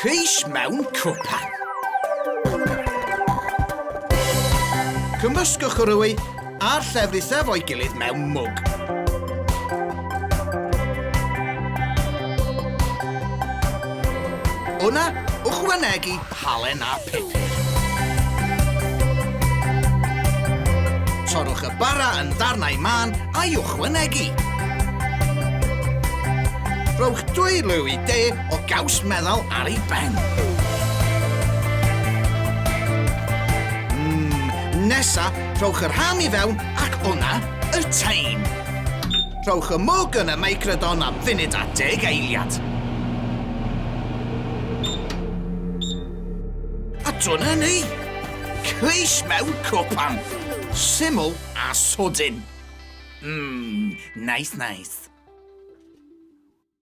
Quiche mewn cwpan. Cymysgwch yr wy a'r llefrith efo'i gilydd mewn mwg. Yna, ychwanegu halen a pupur. Torrwch y bara yn ddarnau mân a'i ychwanegu. Rhowch dwy lwy de o gaws meddal ar ei ben. Mmm, nesa, rhowch yr ham i fewn ac yna, y teim. Rhowch y mwg yn y meicrodon am funud a deg eiliad. A dyna ni! Quiche mewn cwpan! Syml a sydyn. Mmm, nice nice.